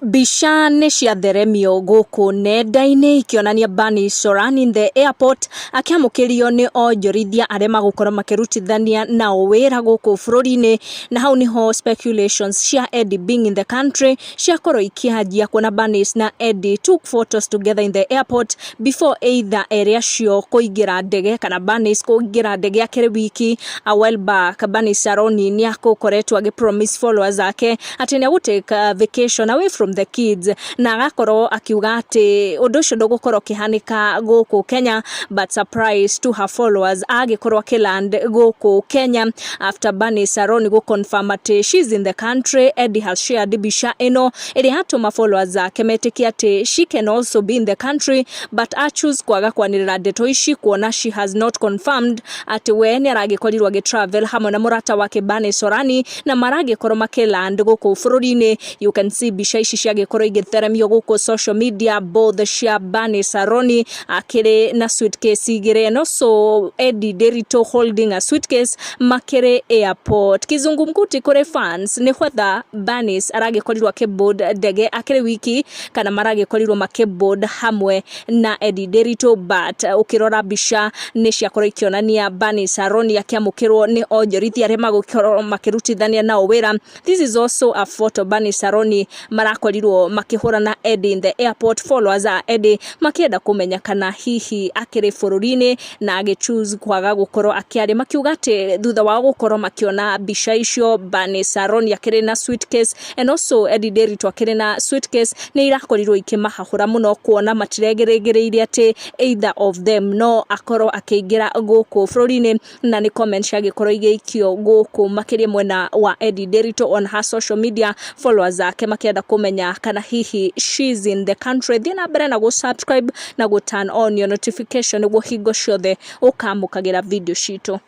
Mbica nĩ ciatheremio gũkũ nenda-inĩ ikĩonania Bernice Sorani in the airport akĩamũkĩrio nĩ onjorithia arĩa magũkorwo makĩrutithania nao wĩra gũkũ bũrũri-inĩ. Na hau niho speculations cia Eddie being in the country ciakorwo ikĩanjia, kuona Bernice na Eddie took photos together in the airport before either erĩ acio kũingĩra ndege kana Bernice kũingĩra ndege akĩrĩ wiki. A while back, Bernice Saroni nĩ akũkoretwo agĩ promise followers ake atĩ nĩ agũ take vacation away from the kids, na agakorwo akiuga atĩ ũndũ ũcio ndũgũkorwo ũkĩhanĩka gũkũ Kenya. But surprise to her followers, agĩkorwo akĩland gũkũ Kenya after Bernice Saroni gũ confirm atĩ she's in the country. Eddie has shared mbica ĩno ĩrĩa yatũma followers ake metĩkie atĩ she can also be in the country, but a choose kwaga kwanĩrĩra ndeto ici, kuona she has not confirmed atĩ we nĩ aragĩkorirwo agĩ travel hamwe na mũrata wake Bernice Sorani na maragĩkorwo makĩland gũkũ bũrũri-inĩ. You can see mbica ici ciagĩkorwo igĩtheremio gũkũ social media, both cia Bernice Saroni akĩrĩ na suitcase igĩrĩ and also Eddie Nderitu holding a suitcase makĩrĩ airport. Kizungumkuti kũrĩ fans nĩ whether Bernice aragĩkorirwo akĩboard ndege akĩrĩ wiki kana maragĩkorirwo makĩboard hamwe na Eddie Nderitu. But ũkĩrora mbica nĩ ciakorwo ikĩonania Bernice Saroni akĩamũkĩrwo nĩ onjorithia arĩa magũkorwo makĩrutithania nao wĩra. This is also a photo Bernice Saroni marakorirwo makĩhũra na Eddie in the airport, followers a Eddie makĩenda kũmenya kana hihi akĩrĩ bũrũri-inĩ, na agĩ choose kwaga gũkorwo akĩaria, makiuga atĩ thutha wao gũkorwo makĩona mbica icio, Bernice Saroni akĩrĩ na suitcase and also Eddie Nderitu akĩrĩ na suitcase, nĩ irakorirwo ikĩmahahũra mũno, kuona matiregĩrĩire atĩ either of them no akorwo akĩingĩra gũkũ bũrũri-inĩ. Na nĩ comment ciagĩkorwo igĩikio gũkũ, makĩria mwena wa Eddie Nderitu on her social media, followers ake makĩenda kũmenya kana hihi she's in the country. Thiĩ na mbere na gũ subscribe na gũ turn on your notification nĩguo hingo ciothe ũkamũkagĩra video citũ.